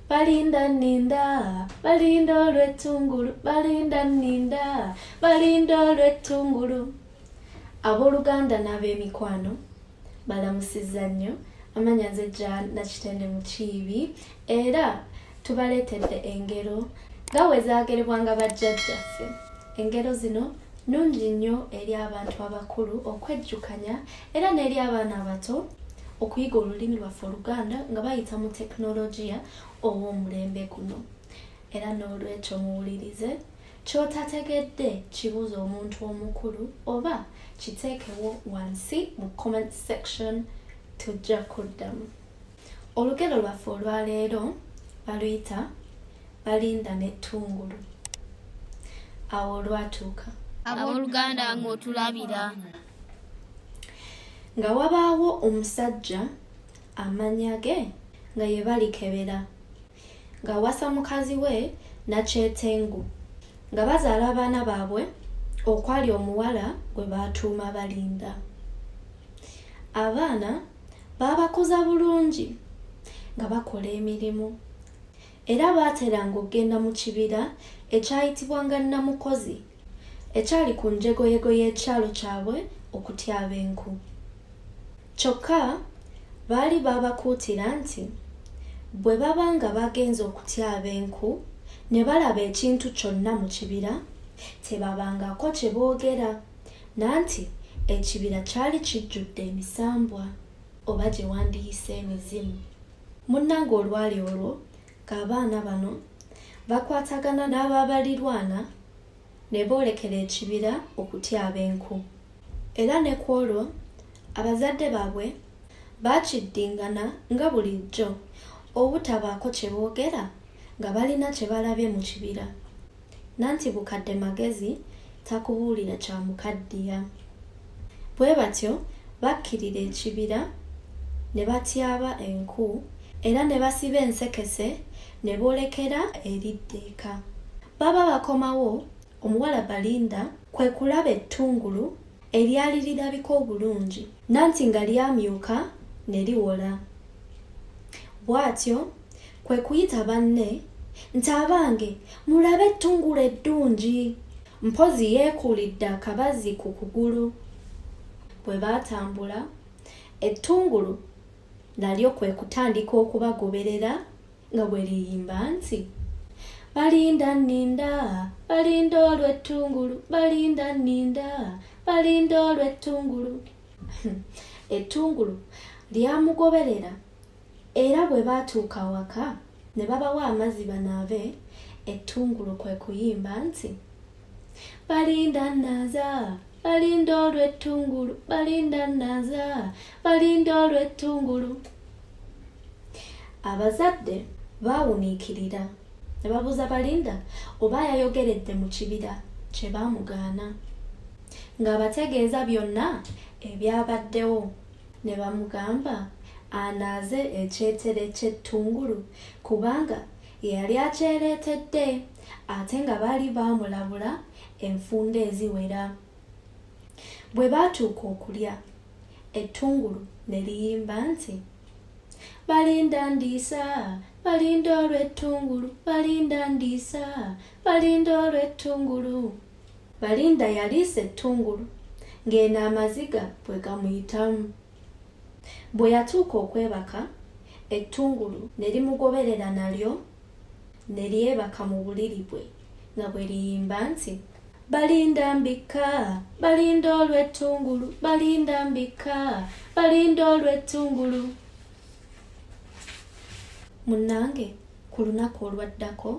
Balinda nninda, balinda olw'ettungulu, balinda nninda, balinda olw'ettungulu. Abooluganda n'ab'emikwano balamusizza nnyo. Amanya nze Jan Nakitende Mukiibi era tubaleetedde engero nga bwe zaagerebwanga bajjajjaffe. Engero zino nnungi nnyo eri abantu abakulu okwejjukanya era n'eri abaana abato okuyiga olulimi lwaffe Oluganda nga bayita mu tekinologiya ow'omulembe guno. Era n'olwekyo muwulirize, ky'otategedde kibuuze omuntu omukulu oba kiteekewo wansi mu comment section tujja kuddamu. Olugero lwaffe olwaleero baluyita Balinda n'ettungulu. Awo olwatuuka. Abooluganda ng'otulabira. Nga wabaawo omusajja amannya ge nga ye Balikebera, ng'awasa mukazi we Nakyetengu, nga bazaala abaana baabwe okwali omuwala gwe baatuuma Balinda. Abaana baabakuza bulungi nga bakola emirimu era baateranga okugenda mu kibira ekyayitibwanga Namukozi ekyali ku njegoyego y'ekyalo kyabwe okutyaba enku. Kyokka baali baabakuutira nti bwe baba nga bagenze okutyaba enku ne balaba ekintu kyonna mu kibira tebabangako kye boogera nanti ekibira kyali kijjudde emisambwa oba gye wandiyise emizimu. Munnange olwali olwo ng'abaana bano bakwatagana n'ababalirwana ne boolekera ekibira okutyaba enku. Era ne ku olwo abazadde baabwe baakiddingana nga bulijjo obutabaako kye boogera nga balina kye balabye mu kibira. Nanti bukadde magezi takubuulira kya mukaddiya. Bwe batyo bakkirira ekibira ne batyaba enku era ne basiba ensekese ne boolekera eridda eka. Baba bakomawo, omuwala Balinda kwe kulaba ettungulu eryali lirabika obulungi nanti nga lyamyuka ne liwola. Bw'atyo kwe kuyita banne nti abange mulabe ettungulu eddungi! Mpozzi yeekuulidde akabazzi ku kugulu. Bwe baatambula, ettungulu nalyo kwe kutandika okubagoberera nga bwe liyimba nti, Balinda nninda, balinda olw'ettungulu, balinda nninda, balinda olw'ettungulu. Ettungulu lyamugoberera era bwe baatuuka awaka ne babawa amazzi banaabe, ettungulu kwe kuyimba nti, Balinda nnaaza, balinda olw'ettungulu, balinda nnaaza, balinda olw'ettungulu. Abazadde baawuniikirira ne babuuza Balinda oba yayogeredde mu kibira kye baamugaana ng'abategeeza byonna ebyabaddewo ne bamugamba anaaze ekyetere ky'ettungulu kubanga ye yali akyereetedde ate nga baali baamulabula enfunda eziwera. Bwe baatuuka okulya, ettungulu ne liyimba nti, Balinda ndiisa, balinda olw'ettungulu, balinda ndiisa, balinda olw'ettungulu. Balinda yaliisa ettungulu ng'eno amaziga bwe gamuyitamu. Bwe yatuuka okwebaka, ettungulu ne limugoberera nalyo ne lyebaka mu buliri bwe nga bwe liyimba nti, Balinda mbikka, balinda olw'ettungulu, balinda mbikka, balinda olw'ettungulu. Munnange ku lunaku olwaddako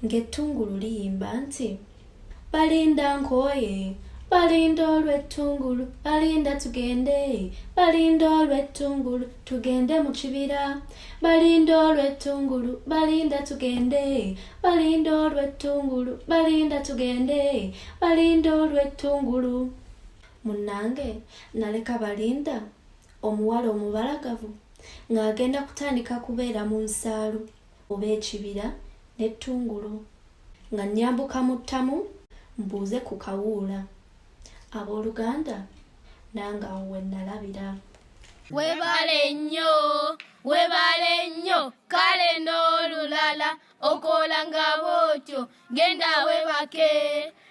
ng'ettungulu liyimba nti, Balinda nkooye, balinda olw'ettungulu, balinda tugende, balinda olw'ettungulu, tugende mu kibira, balinda olw'ettungulu, balinda tugende, balinda olw'ettungulu, balinda tugende, balinda olw'ettungulu. Munnange naleka Balinda omuwala omubalagavu ng'agenda kutandika kubeera mu nsaalu oba ekibira n'ettungulu. Nga nnyambuka mu ttamu mbuuze ku Kawuula. Abooluganda nange awo we nnalabira. Webale nnyo, webale nnyo, kale n'olu. Olulala okola nga bwotyo, genda webake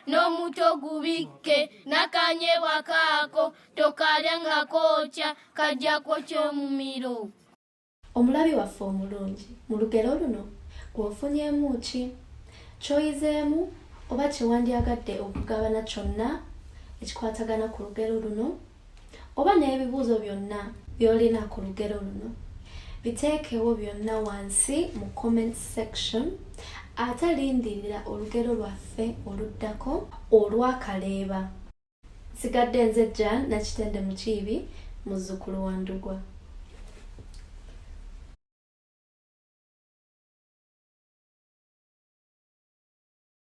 n'omuto gubikke nakanyebwa kaako tokalya nga kookya kajja kwokya omumiro. Omulabi waffe omulungi, mu lugero luno gw'ofunyeemu ki? Ky'oyizeemu oba kye wandyagadde okugabana kyonna ekikwatagana ku lugero luno oba n'ebibuuzo byonna by'olina ku lugero luno biteekewo byonna wansi mu comment section ate lindirira olugero lwaffe oluddako olw'akaleeba. Nsigadde nze Jan Nakitende Mukiibi, muzzukulu wa Ndugwa.